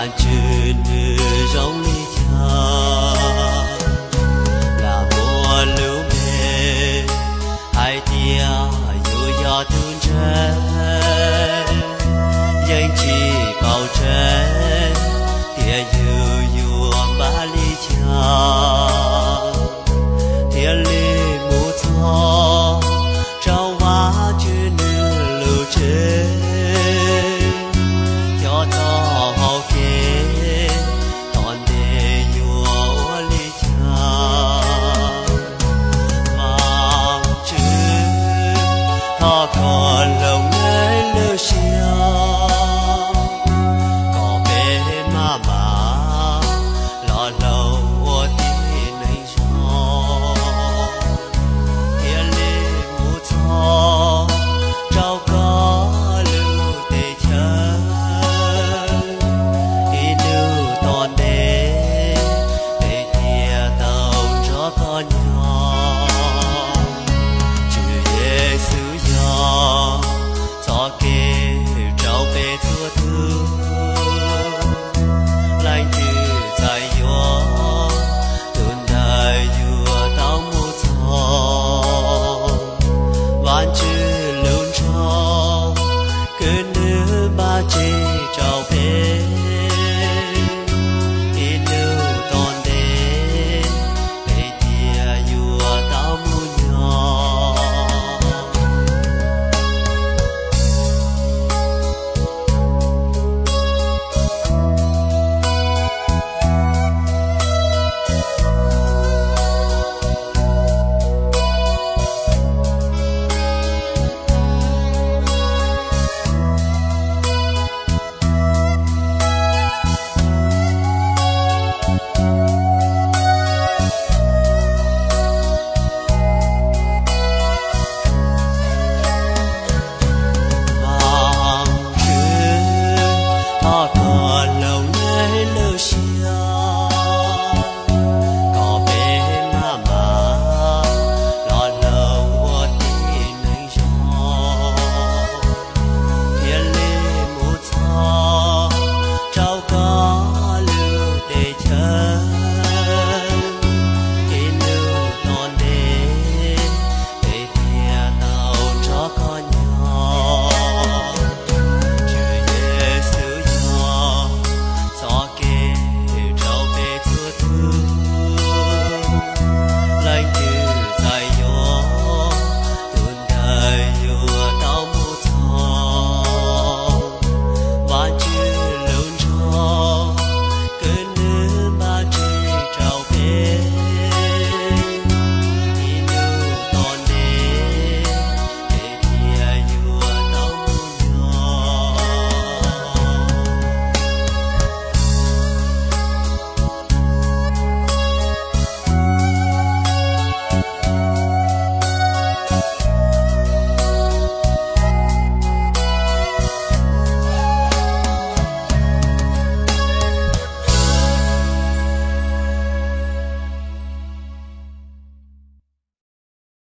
Vaajtswv nws zoo li cas? Lam muaj lub npe hais tias yus yog tug ntseeg, yeej tsis paub tseeb tias yus yuav npaj li cas thiaj li mus txog rau Vaajtswv nws lub tsev. Cov txoj hau kev tom ntej yuav ua li cas? Vaajtswv, thov koj hloov nej lub siab, kom peb maj mam los hloov ua tib neeg zoo, thiaj li mus txog rau koj lub teb chaws. Ib hnub tom ntej peb thiaj tau nrog koj nyob. Tswv Yexus yog txoj kev rau peb txhua tus. Leej twg txais yuav, tus ntawd yuav tau mus txog Vaajtswv lub nroog, kws nws npaj tseg rau peb.